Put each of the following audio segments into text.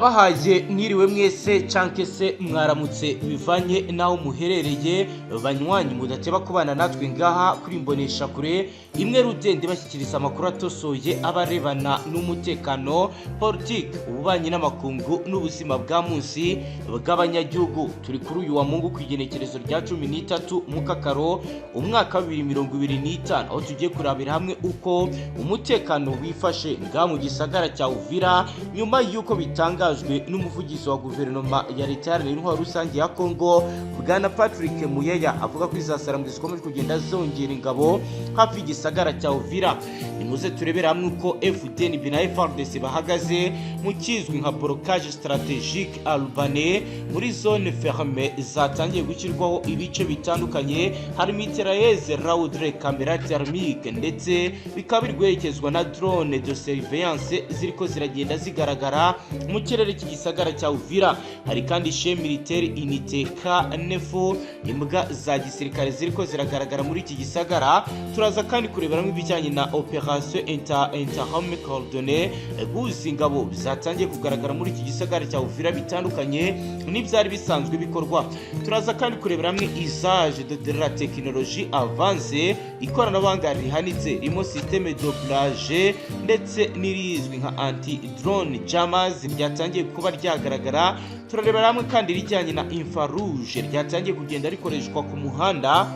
Ndabahaye mwiriwe mwese canke se mwaramutse, bivanye n'aho muherereye. Banywanyi mudateba kubana natwe ngaha kuri Imbonesha Kure imwe rudende, bashyikiriza amakuru atosoye abarebana n'umutekano, politiki, ububanyi n'amakungu n'ubuzima bwa munsi bw'abanyagihugu. Turi kuri uyu wa Mungu ku igenekerezo rya 13 Mukakaro, umwaka wa 2025, aho tugiye kurabira hamwe uko umutekano wifashe ngaha mu gisagara cya Uvira, nyuma y'uko bitangajwe n'umuvugizi wa guverinoma ya Leta Iharanira Intwaro Rusange ya Kongo, Bwana Patrick Muyaya, avuga ko izasarambwe zikomeje kugenda zongera ingabo hafi y'igisagara cya Uvira. Nimuze turebere hamwe uko FDNB na FARDC bahagaze mu kizwi nka blocage stratégique urbaine muri zone fermée zatangiye gushyirwaho ibice bitandukanye, harimo mitrailleuses lourdes, caméra thermique, ndetse bikaba biri guherekezwa na drone de surveillance ziriko ziragenda zigaragara mu kirere cy'igisagara cya Uvira. Hari kandi chien militaire unité K9, imbwa za gisirikare ziriko ziragaragara muri iki gisagara. Turaza kandi kureberamo ibijyanye na opération interarmes coordonnées, guhuza ingabo zatangiye kugaragara muri iki gisagara cya Uvira bitandukanye n'ibyari bisanzwe bikorwa. Turaza kandi kurebera hamwe usage de la technologie avancée, ikoranabuhanga rihanitse ririmo système de brouillage ndetse n'irizwi nka anti drone jammers ryatangiye kuba ryagaragara. Turarebera hamwe kandi irijyanye na infrarouge ryatangiye kugenda rikoreshwa ku muhanda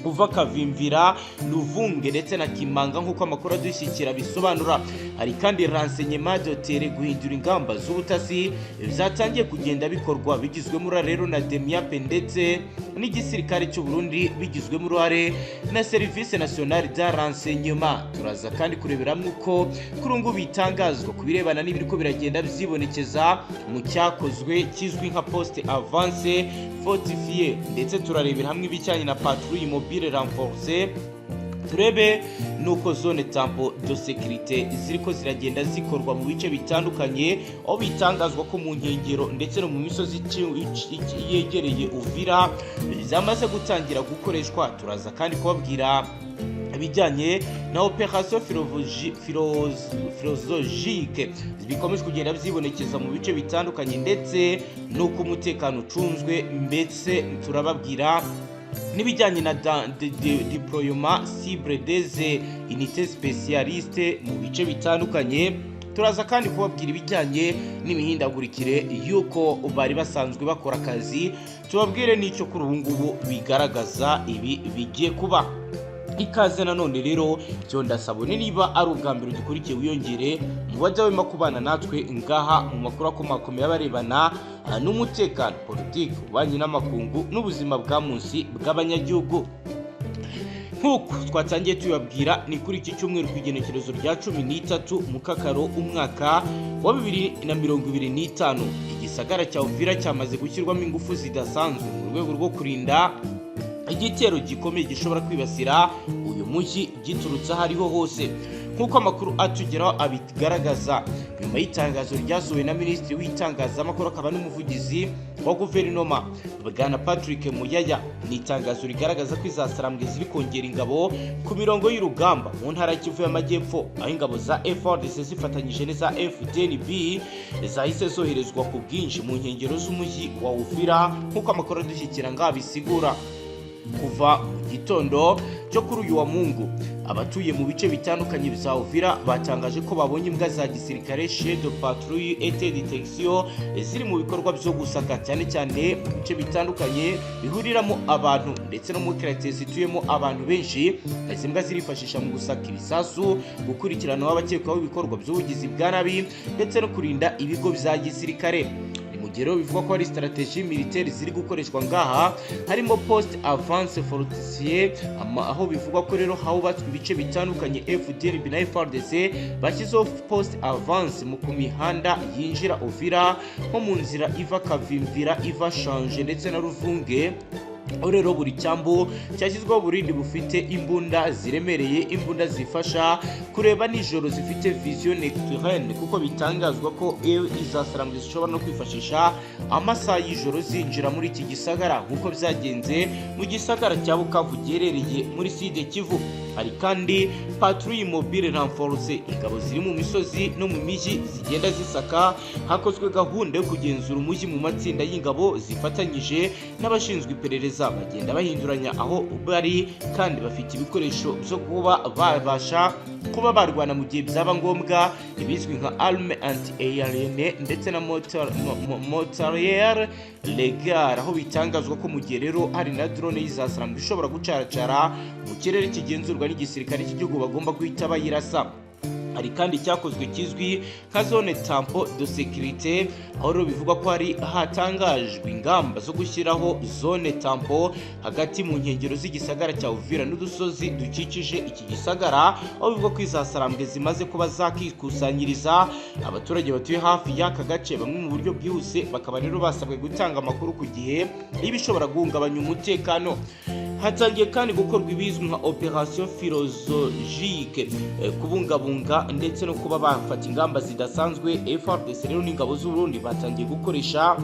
uva Kavimvira, Luvunge ndetse na Kimanga, nk'uko amakuru adushyikira bisobanura. Hari kandi renseignement de terrain, guhindura ingamba z'ubutasi byatangiye kugenda bikorwa bigizwemo uruhare rero na DEMIAP ndetse n'igisirikare cy'u Burundi, bigizwemo uruhare na Service Nationale de Renseignement. Turaza kandi kureberamo uko kuri ubu bitangazwa ku birebana n'ibiriko biragenda byibonekeza mu cyakozwe kizwi nka poste avancée fortifiée, ndetse turarebera hamwe ibijyanye na patrouille mobile renforcée, turebe nuko zone tampon de sécurité ziriko ziragenda zikorwa mu bice bitandukanye, aho bitangazwa ko mu nkengero ndetse no mu misozi yegereye Uvira zamaze gutangira gukoreshwa. Turaza kandi kubabwira ibijyanye na opération philologique bikomeje kugenda byibonekeza mu bice bitandukanye, ndetse n'uko umutekano ucunzwe. Ndetse turababwira n'ibijyanye na déploiement ciblé des unités spécialistes mu bice bitandukanye. Turaza kandi kubabwira ibijyanye n'imihindagurikire y'uko bari basanzwe bakora akazi, tubabwire n'icyo kuri ubu ngubu bigaragaza ibi bigiye kuba. Ikaze nanone rero, cyo ndasabone niba ari ubwa mbere ugikurikiye, wiyongere mu bajya wema kubana natwe ngaha mu makuru akomakomeye abarebana n'umutekano, politiki, ububanyi n'amakungu n'ubuzima bwa munsi bw'abanyagihugu. Nk'uko twatangiye tubibabwira, ni kuri iki cyumweru ku igenekerezo rya 13 Mukakaro, umwaka wa 2025, igisagara cya Uvira cyamaze gushyirwamo ingufu zidasanzwe mu rwego rwo kurinda igitero gikomeye gishobora kwibasira uyu mujyi giturutse aho ariho hose, nk'uko amakuru atugeraho abigaragaza. Nyuma y'itangazo ryasohowe na minisitiri w'itangazamakuru akaba n'umuvugizi wa guverinoma, Bwana Patrick Muyaya, ni itangazo rigaragaza ko izasarambwe ziri kongera ingabo ku mirongo y'urugamba mu ntara ya Kivu y'Amajyepfo, aho ingabo za FARDC zifatanyije n'iza FDNB zahise zoherezwa ku bwinshi mu nkengero z'umujyi wa Uvira, nk'uko amakuru adushyikira ngaha bisigura. Kuva mu gitondo cyo kuri uyu wa Mungu, abatuye mu bice bitandukanye bya Uvira batangaje ko babonye imbwa za gisirikare, chien de patrouille et détection, ziri mu bikorwa byo gusaka, cyane cyane mu bice bitandukanye bihuriramo abantu ndetse no muri quartier zituyemo abantu benshi. Izi mbwa zirifashisha mu gusaka ibisasu, gukurikirana abakekwaho ibikorwa by'ubugizi bwa nabi ndetse no kurinda ibigo bya gisirikare. Ni mu gihe rero bivugwa ko hari stratégie militaire ziri gukoreshwa ngaha, harimo poste avancée fortifiée, aho bivugwa ko rero hubatswe ibice bitandukanye, FDNB na FARDC bashyizeho poste avancée mu ku mihanda yinjira Uvira, nko mu nzira iva Kavimvira, iva Shanje ndetse na Ruvunge, aho rero buri cyambu cyashyizweho uburindi bufite imbunda ziremereye, imbunda zifasha kureba nijoro, zifite vision nocturne, kuko bitangazwa ko izasarambwe zishobora no kwifashisha amasaha y'ijoro zinjira muri iki gisagara, nk'uko byagenze mu gisagara cya Bukavu giherereye muri Sud Kivu. Hari kandi patrouille mobile renforcée, ingabo ziri mu misozi no mu mijyi zigenda zisaka. Hakozwe gahunda yo kugenzura umujyi mu matsinda y'ingabo zifatanyije n'abashinzwe iperereza, bagenda bahinduranya aho bari kandi bafite ibikoresho byo kuba babasha kuba barwana mu gihe byaba ngombwa, ibizwi nka arme anti aérienne ndetse na mortier léger, aho bitangazwa ko mu gihe rero hari na drone y'izasarambwe ishobora gucaracara mu kirere kigenzurwa n'igisirikare cy'igihugu, bagomba guhita bayirasa. Hari kandi icyakozwe kizwi nka zone tampon de sécurité, aho rero bivugwa ko hari hatangajwe ingamba zo gushyiraho zone tampon hagati mu nkengero z'igisagara cya Uvira n'udusozi dukikije iki gisagara, aho bivugwa ko izasarambwe zimaze kuba zakikusanyiriza. Abaturage batuye hafi y'aka gace bamwe mu buryo bwihuse bakaba rero basabwe gutanga amakuru ku gihe y'ibishobora guhungabanya umutekano. Hatangiye kandi gukorwa ibizwi nka opération philologique, kubungabunga ndetse no kuba bafata ingamba zidasanzwe. FARDC rero n'ingabo z'u Burundi batangiye gukoresha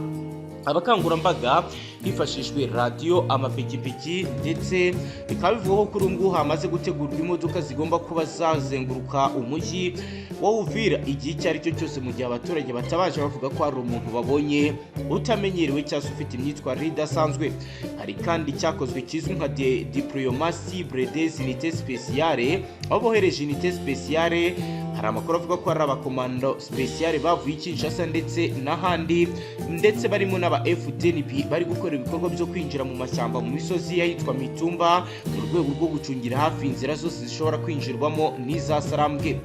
abakangurambaga hifashishijwe radiyo, amapikipiki, ndetse bikaba bivugwa ko kuri ubu ngubu hamaze gutegurwa imodoka zigomba kuba zazenguruka umujyi wa Uvira igihe icyo ari cyo cyose, mu gihe abaturage batabaje bavuga ko hari umuntu babonye utamenyerewe cyangwa se ufite imyitwarire idasanzwe. Hari kandi icyakozwe kizwi nka déploiement ciblé des unités spéciales, aho bohereje unité spéciale. Hari amakuru avuga ko hari abakomando spéciale bavuye i Kinshasa ndetse n'ahandi, ndetse barimo n'aba FDNB, bari gukora ibikorwa byo kwinjira mu mashyamba mu misozi y'ahitwa Mitumba, mu rwego rwo gucungira hafi inzira zose zishobora kwinjirwamo n'iza Sarambwe.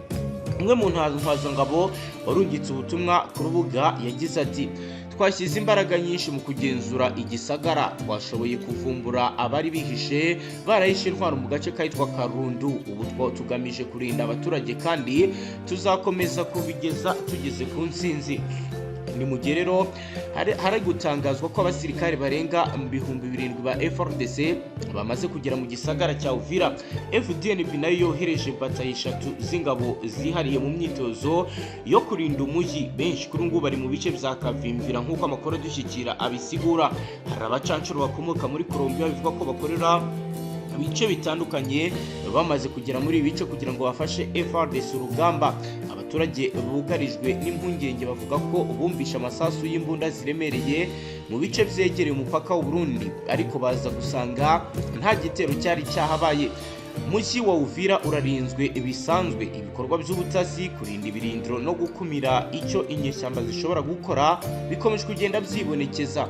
Umwe mu ntwazangabo warungitse ubutumwa ku rubuga yagize ati: "Twashyize imbaraga nyinshi mu kugenzura igisagara. Twashoboye kuvumbura abari bihishe barahishe intwaro mu gace kitwa Karundu. Ubu tugamije kurinda abaturage kandi tuzakomeza kubigeza tugeze ku ntsinzi." Ni mu gihe rero hari gutangazwa ko abasirikare barenga 7000 ba FARDC bamaze kugera mu gisagara cya Uvira. FDNB nayo yohereje batayo 3 z'ingabo zihariye mu myitozo yo kurinda umujyi. Benshi kuri ngubu bari mu bice bya Kavimvira, nk'uko amakuru adushyikira abisigura. Hari abacancuro bakomoka muri Colombia bivuga ko bakorera ibice bitandukanye bamaze kugera muri ibi bice kugira ngo bafashe FARDC urugamba. Abaturage bugarijwe n'impungenge bavuga ko bumvishe amasasu y'imbunda ziremereye mu bice byegereye umupaka w'u Burundi, ariko baza gusanga nta gitero cyari cyahabaye. Mujyi wa Uvira urarinzwe bisanzwe. Ibikorwa by'ubutasi, kurinda ibirindiro no gukumira icyo inyeshyamba zishobora gukora bikomeje kugenda byibonekeza.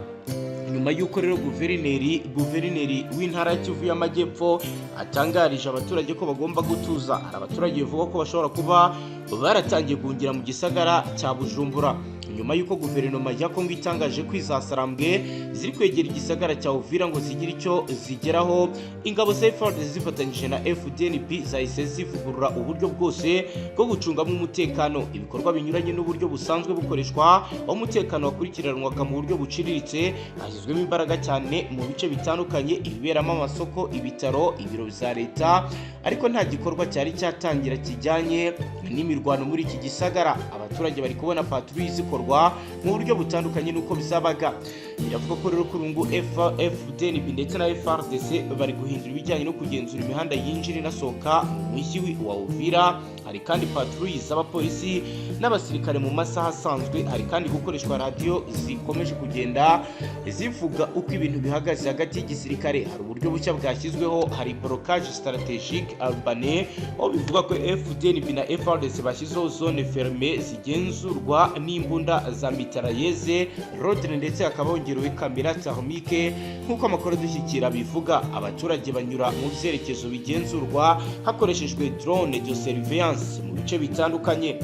Nyuma y'uko rero guverineri w'intara ya Kivu y'Amajyepfo atangarije abaturage ko bagomba gutuza, hari abaturage bavuga ko bashobora kuba baratangiye guhungira mu gisagara cya Bujumbura. Nyuma y'uko guverinoma ya Kongo itangaje ko izasarambwe ziri kwegera igisagara cya Uvira ngo zigire icyo zigeraho, ingabo za FARDC zifatanyije na FDNB zahise zivugurura uburyo bwose bwo gucungamo umutekano. Ibikorwa binyuranye n'uburyo busanzwe bukoreshwa, aho umutekano wakurikiranwaga mu buryo buciriritse, hashyizwemo imbaraga cyane mu bice bitandukanye, ibiberamo amasoko, ibitaro, ibiro bya leta, ariko nta gikorwa cyari cyatangira kijyanye n'imirwano muri iki gisagara. Abaturage bari kubona patrouille zikorwa mu buryo butandukanye n'uko bizabaga. Biravuga ko rero kuri ubu FDNB ndetse na FARDC bari guhindura ibijyanye no kugenzura imihanda yinjira inasohoka mu mujyi wa Uvira. Hari kandi patrouille z'abapolisi n'abasirikare mu masaha asanzwe. Hari kandi gukoreshwa radiyo zikomeje kugenda zivuga uko ibintu bihagaze hagati y'igisirikare. Hari uburyo bushya bwashyizweho. Hari blocage stratégique urbaine, aho bivuga ko FDNB na FARDC bashyizeho zone fermée zigenzurwa n'imbunda za mitrailleuse lourde, ndetse hakaba hongerewe caméra thermique. Nk'uko amakuru adushyikira bivuga, abaturage banyura mu byerekezo bigenzurwa hakoreshejwe drone de surveillance mu bice bitandukanye.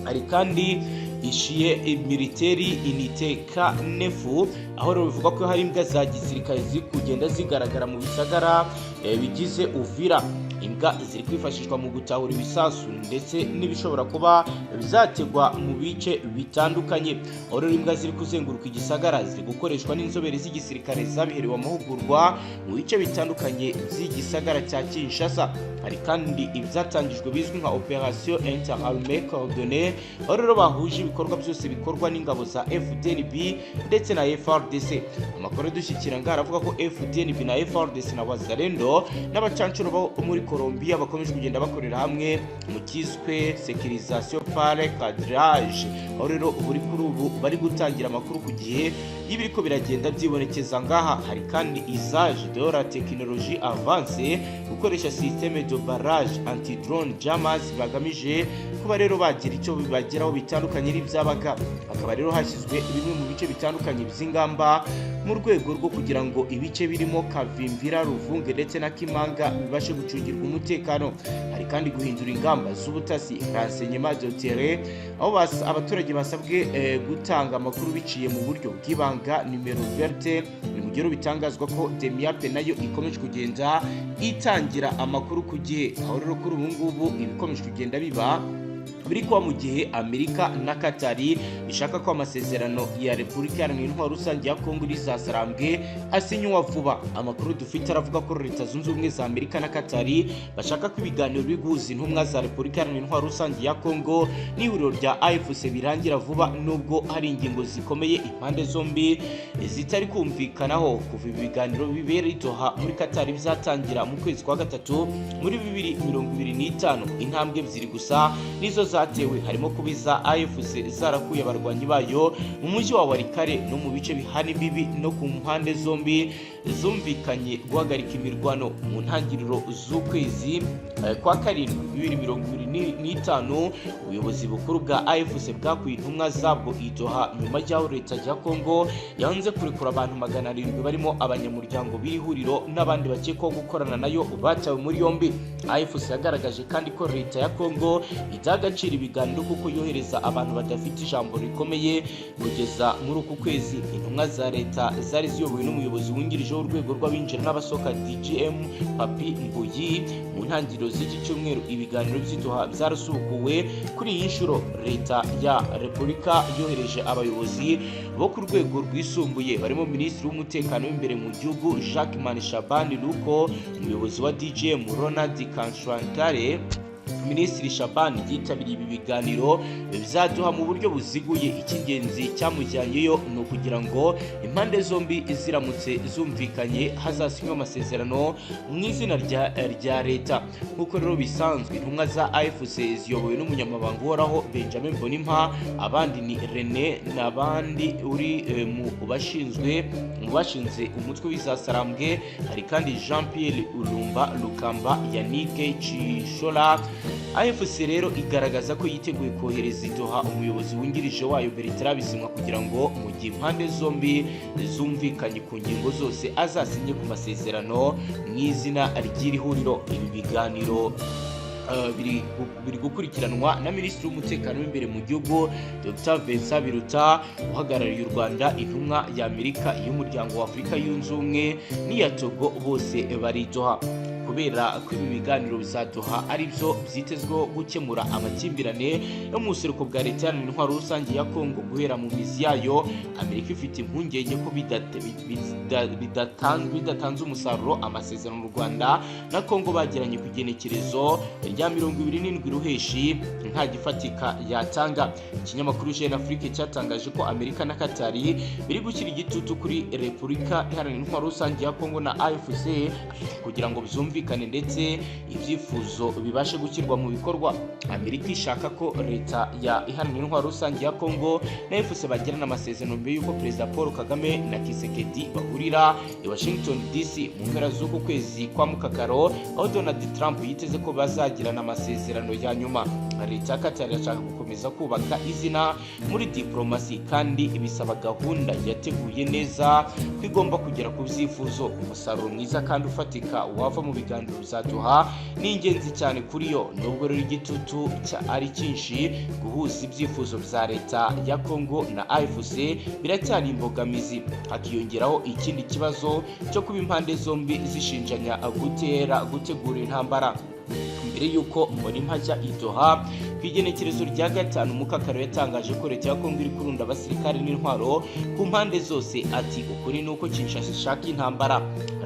Hari kandi chien militaire unité K9, aho rero bivuga ko hari imbwa za gisirikare ziri kugenda zigaragara mu bisagara bigize Uvira. Imbwa ziri kwifashishwa mu gutahura ibisasu ndetse n'ibishobora kuba byategwa mu bice bitandukanye, aho rero imbwa ziri kuzenguruka igisagara ziri gukoreshwa n'inzobere z'igisirikare zabiherewe amahugurwa mu bice bitandukanye by'igisagara cya Kinshasa. Hari kandi ibyatangijwe bizwi nka opération interarmées coordonnée, aho rero bahuje ibikorwa byose bikorwa n'ingabo za FDNB ndetse na FARDC. Amakuru adushyikira ngaha aravuga ko FDNB na FARDC na Wazalendo n'abacancuro bo muri Colombia bakomeje kugenda bakorera hamwe mu kiswe sécurisation par cadrage, aho rero buri kuri ubu bari gutangira amakuru ku gihe y'ibiriko biragenda byibonekeza ngaha. Hari kandi usage de la technologie avancée, gukoresha système de barrage anti drone jammers, bagamije kuba rero bagira icyo bibageraho bitandukanye n'ibyabaga. Hakaba rero hashyizwe bimwe mu bice bitandukanye by'ingamba mu rwego rwo kugira ngo ibice birimo Kavimvira, Ruvunge ndetse na Kimanga bibashe gucungirwa umutekano. Hari kandi guhindura ingamba z'ubutasi, renseignement de terrain, aho abaturage basabwe gutanga amakuru biciye mu buryo bw'ibanga, numéro verte. Ni mu gihe bitangazwa ko DEMIAP nayo ikomeje kugenda itangira amakuru ku gihe. Aho rero kuri ubu ngubu ibikomeje kugenda biba biri kuba mu gihe Amerika na Katari bishaka ko amasezerano ya Repubulika Iharanira Intwaro Rusange ya Kongo rizasarambwe asinywa vuba. Amakuru dufite aravuga ko Leta Zunze Ubumwe za Amerika na Katari bashaka ko ibiganiro biri guhuza intumwa za Repubulika Iharanira Intwaro Rusange ya Kongo n'ihuriro rya AFC birangira vuba, nubwo hari ingingo zikomeye impande zombi zitari kumvikanaho. Kuva ibi biganiro bibera i Doha muri Katari bizatangira mu kwezi kwa gatatu muri 2025, intambwe ebyiri gusa nizo zatewe, harimo kuba iza AFC zarakuye abarwanyi bayo mu mujyi wa Walikale no mu bice bihana imbibi, no ku mpande zombi zumvikanye guhagarika imirwano. Mu ntangiriro z'ukwezi kwa karindwi 2025, ubuyobozi bukuru bwa AFC bwakuye intumwa zabwo i Doha nyuma y'aho leta ya Kongo yanze kurekura abantu 700 barimo abanyamuryango b'iri huriro n'abandi bakekwaho gukorana nayo batawe muri yombi. AFC yagaragaje kandi ko leta ya Kongo idaha agaciro ibiganiro kuko yohereza abantu badafite ijambo rikomeye. Kugeza muri uku kwezi, intumwa za leta zari ziyobowe n'umuyobozi wungirije w'urwego rw'abinjira n'abasohoka, DGM Papi Mbuyi. Mu ntangiriro z'iki cyumweru, ibiganiro by'i Doha byarasubukuwe. Kuri iyi nshuro, leta ya Repubulika yohereje abayobozi bo ku rwego rwisumbuye barimo minisitiri w'umutekano w'imbere mu gihugu, Jacques Shabani Luko, umuyobozi wa DGM, Ronald Kanshwantare. Minisitiri Shabani yitabiriye ibi biganiro byaduha mu buryo buziguye. Icy'ingenzi cyamujyanyeyo ni ukugira ngo impande zombi ziramutse zumvikanye hazasinywe amasezerano mu izina rya leta nk'uko rero bisanzwe. Intumwa za AFC ziyobowe n'umunyamabanga uhoraho, Benjamin Mbonimpa, abandi ni Rene n'abandi uri mu bashinze umutwe w'izasarambwe. Hari kandi Jean Pierre Urumba Lukamba, Yannick Chishola. AFC rero igaragaza ko yiteguye kohereza i Doha umuyobozi wungirije wayo, Bertrand Bisimwa, kugira ngo mu gihe impande zombi zumvikanye ku ngingo zose azasinye ku masezerano mu izina ry'iri huriro. Ibi biganiro biri gukurikiranwa na minisitiri w'umutekano w'imbere mu gihugu, Dr Vincent Biruta, uhagarariye u Rwanda, intumwa ya Amerika, iy'Umuryango wa Afurika Yunze Ubumwe n'iya Togo, bose bari i Doha. Kubera ko ibi biganiro bizaduha ari byo byitezweho gukemura amakimbirane yo mu buseruko bwa Leta Iharanira Intwaro Rusange ya Kongo guhera mu mizi yayo, Amerika ifite impungenge ko bidatanze umusaruro, amasezerano u Rwanda na Kongo bagiranye ku igenekerezo rya 27 Ruheshi nta gifatika yatanga. Ikinyamakuru Jeune Afrique cyatangaje ko Amerika na Katari biri gushyira igitutu kuri Repubulika Iharanira Intwaro Rusange ya Kongo na AFC kugira ngo byumvikane ndetse ibyifuzo bibashe gushyirwa mu bikorwa. Amerika ishaka ko leta ya Iharanira Intwaro Rusange ya Kongo na AFC bagirana amasezerano mbere y'uko Perezida Paul Kagame na Tshisekedi bahurira i Washington DC mu mpera z'uku kwezi kwa Mukakaro, aho Donald Trump yiteze ko bazagirana amasezerano ya nyuma. Leta ya Qatar irashaka gukomeza kubaka izina muri diplomasi, kandi bisaba gahunda yateguye neza ko igomba kugera ku byifuzo. Umusaruro mwiza kandi ufatika wava mu biganiro bya Doha ni ingenzi cyane kuri yo. Nubwo rero igitutu ari cyinshi, guhuza ibyifuzo bya leta ya Congo na AFC biracyari imbogamizi, hakiyongeraho ikindi kibazo cyo kuba impande zombi zishinjanya gutera gutegura intambara. Mbere y'uko ibiganiro bya Doha bitangira, Mbere y'uko Mbonimpa ajya i Doha ku igenekerezo rya 5 Mukakaro, yatangaje ko leta ya Kongo iri kurunda abasirikare n'intwaro ku mpande zose. Ati: "Ukuri ni uko Kinshasa ishaka intambara.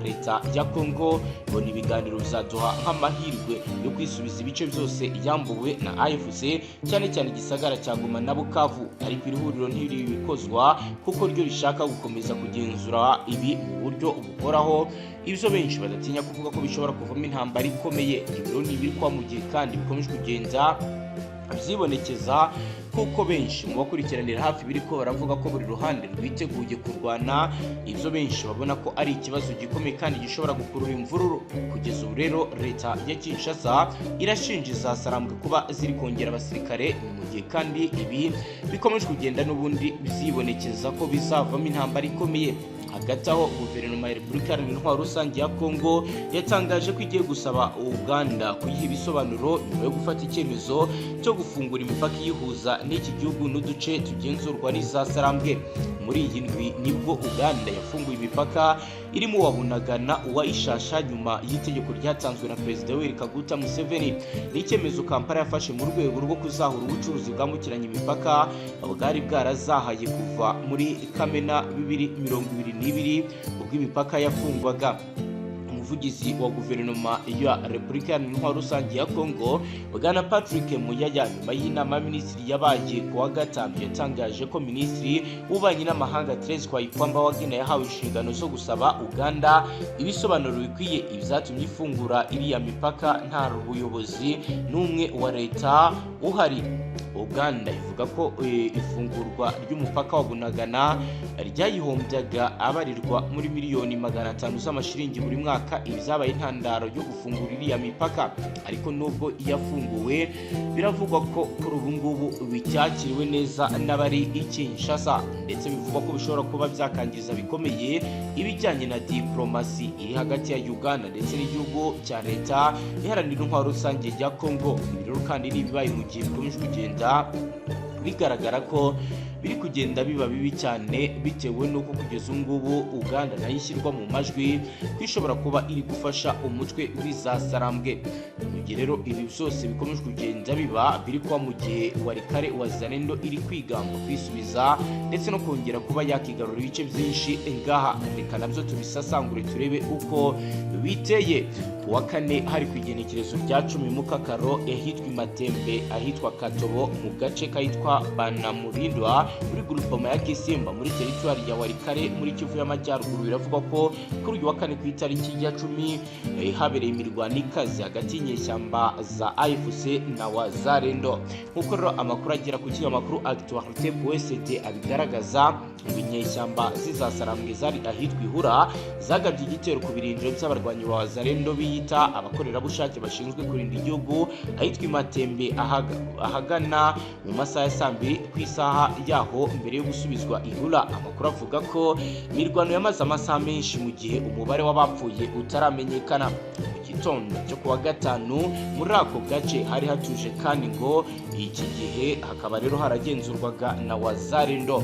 Leta ya Kongo ibona ibiganiro bya Doha nk'amahirwe yo kwisubiza ibice byose yambuwe na AFC, cyane cyane igisagara cya Goma na Bukavu. Ariko iri huriro ntiribikozwa kuko ryo rishaka gukomeza kugenzura ibi mu buryo buhoraho, ibyo benshi badatinya kuvuga ko bishobora kuvamo intambara ikomeye." Ibiro ni ibiri kwa mu gihe kandi bikomeje kugenda byibonekeza, kuko benshi mu bakurikiranira hafi biri ko baravuga ko buri ruhande rwiteguye kurwana, ibyo benshi babona ko ari ikibazo gikomeye kandi gishobora gukurura imvururu. Kugeza ubu rero leta ya Kinshasa irashinja za Sarambwe kuba ziri kongera abasirikare, ni mu gihe kandi ibi bikomeje kugenda n'ubundi byibonekeza ko bizavamo intambara ikomeye. Hagati aho, guverinoma ya Repubulika Iharanira Intwaro Rusange ya Kongo yatangaje ko igiye gusaba Uganda kuyiha ibisobanuro nyuma yo gufata icyemezo cyo gufungura imipaka iyihuza n'iki gihugu n'uduce tugenzurwa n'iza Sarambwe. Muri iyi ndwi nibwo Uganda yafunguye imipaka irimo uwa Bunagana, uwa Ishasha, nyuma y'itegeko ryatanzwe na Perezida Yoweri Kaguta Museveni. Ni icyemezo Kampala yafashe mu rwego rwo kuzahura ubucuruzi bwambukiranya imipaka bwari bwarazahaye kuva muri Kamena 2022, ubwo imipaka yafungwaga. Umuvugizi wa guverinoma ya Repubulika Iharanira Intwaro Rusange ya Kongo, Bwana Patrick Muyaya, nyuma y'inama y'aminisitiri yabaye ku wa gatanu, yatangaje ko minisitiri w'ububanyi n'amahanga Therese Kayikwamba Wagner yahawe inshingano zo gusaba Uganda ibisobanuro bikwiye ibyatumye ifungura iriya mipaka nta buyobozi n'umwe wa leta uhari. Uganda ivuga ko ifungurwa ry'umupaka wa Bunagana ryayihombyaga abarirwa muri miliyoni 500 z'amashiringi buri mwaka, ibyabaye intandaro yo gufungura iriya mipaka. Ariko nubwo yafunguwe, biravugwa ko kuri ubu ngubu bicyakiriwe neza n'abari i Kinshasa, ndetse bivugwa ko bishobora kuba byakangiza bikomeye ibijyanye na diplomasi iri hagati ya Uganda ndetse n'igihugu cya Leta Iharanira Intwaro Rusange ya Congo. Ibi rero kandi ni ibibaye mu gihe bikomeje kugenda bigaragara ko biri kugenda biba bibi cyane, bitewe n'uko kugeza ubu ngubu Uganda nayo ishyirwa mu majwi ko ishobora kuba iri gufasha umutwe w'izasarambwe. Mu gihe rero ibi byose bikomeje kugenda biba, biri kuba mu gihe Warikare Wazalendo iri kwigamba kwisubiza ndetse no kongera kuba yakigarura ibice byinshi ngaha. Reka nabyo tubisasangure, turebe uko biteye. Ku wa kane, hari ku igenekerezo rya 10 Mukakaro, ahitwa Imatembe, ahitwa Katobo, mu gace kahitwa Banamurindwa, muri grupoma ya Kisimba, muri teritwari ya Warikare, muri Kivu y'Amajyaruguru. Biravugwa ko kuri uyu wa kane ku itariki ya 10 habereye imirwano ikaze hagati y'inyeshyamba za AFC na Wazalendo. Nk'uko rero amakuru agera ku kinyamakuru Actualité.cd abigaragaza, ngo inyeshyamba z'izasarambwe zari ahitwa Ihura zagabye igitero ku birindiro by'abarwanyi ba Wazalendo biyita abakorerabushake bashinzwe kurinda igihugu ahitwa Imatembe, ahagana mu masaha ya saa 2 ku isaha yaho, mbere yo gusubizwa Ihura. Amakuru avuga ko imirwano yamaze amasaha menshi, mu gihe umubare w'abapfuye utaramenyekana. Mu gitondo cyo kuwa gatanu, muri ako gace hari hatuje, kandi ngo iki gihe hakaba rero haragenzurwaga na Wazalendo.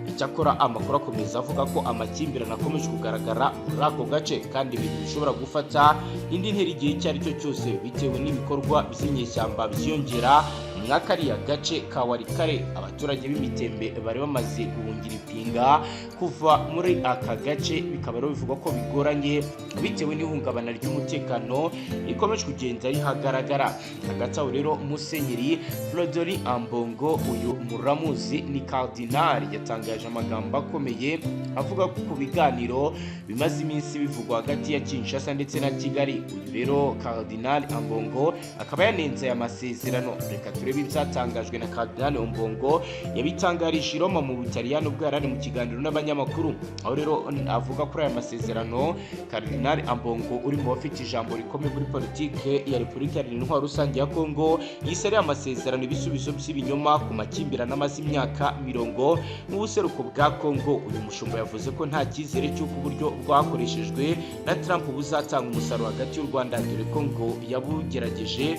Icyakora amakuru akomeza avuga ko amakimbirane akomeje kugaragara muri ako gace, kandi ibintu bishobora gufata indi ntera igihe icyo ari cyo cyose, bitewe n'ibikorwa by'inyeshyamba byiyongera mwa kariya gace ka Warikare. Abaturage b'Imitembe bari bamaze guhungira ipinga kuva muri aka gace, bikaba rero bivugwa ko bigoranye bitewe n'ihungabana ry'umutekano rikomeje kugenda rihagaragara. Hagati aho rero, Musenyeri Frodori Ambongo, uyu muramuzi, ni cardinal, yatangaje amagambo akomeye avuga ko ku biganiro bimaze iminsi bivugwa hagati ya Kinshasa ndetse na Kigali. Uyu rero Cardinal Ambongo akaba yanenze aya masezerano. Reka turebe ibyatangajwe na Cardinal Ambongo. Yabitangarije i Roma mu Butaliyani ubwo yari ari mu kiganiro n'abanyamakuru, aho rero avuga kuri aya masezerano. Cardinal Ambongo, uri mu bafite ijambo rikomeye muri politike ya Repubulika Iharanira Intwaro Rusange ya Kongo, yise ariya masezerano ibisubizo by'ibinyoma ku makimbirane amaze imyaka mirongo mu buseruko bwa Kongo. Uyu mushumba yavuze ko nta cyizere cy'uko uburyo bwakoreshejwe na Trump buzatanga umusaruro hagati y'u Rwanda, dore ko ngo yabugerageje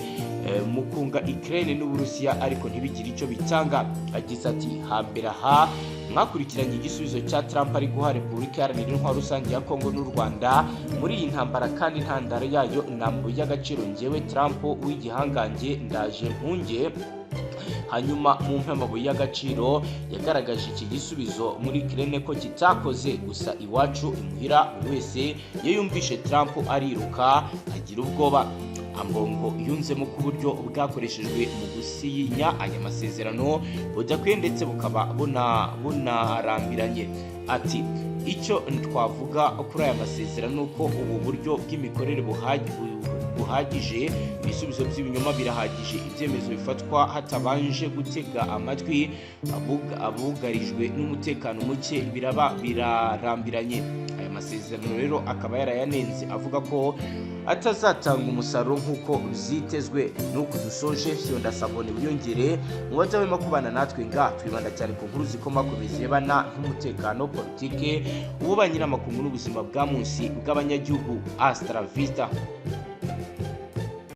mu kunga Ukraine n'Uburusiya. n'Uburusiya, ariko ntibigire icyo bitanga. Agize ati: "Hambere aha mwakurikiranye igisubizo cya Trump ari guha Repubulika Iharanira Intwaro Rusange ya Kongo n'u Rwanda muri iyi ntambara, kandi intandaro yayo ni amabuye y'agaciro. Ngewe Trump w'igihangange ndaje mpunge, hanyuma mumpe amabuye y'agaciro." Yagaragaje iki gisubizo muri Ukraine ko kitakoze, gusa iwacu imuhira buri wese iyo yumvishe Trump ariruka, agira ubwoba. Ambongo yunzemo ko uburyo bwakoreshejwe mu gusinya aya masezerano budakwiye, ndetse bukaba bunarambiranye. Ati: "Icyo twavuga kuri aya masezerano ni uko ubu buryo bw'imikorere buhagije, ibisubizo by'ibinyoma birahagije, ibyemezo bifatwa hatabanje gutega amatwi abugarijwe n'umutekano muke biraba birarambiranye." Aya masezerano rero akaba yarayanenze, avuga ko atazatanga umusaruro nk'uko byitezwe. Nuko dusoje, fyonda s'abonner, wiyongere mu badahwema kubana natwe. Nga twibanda cyane ku nkuru zikomakomeye zirebana n'umutekano, politike, ububanyi n'amakungu n'ubuzima bwa munsi bw'abanyagihugu. Hasta la vista.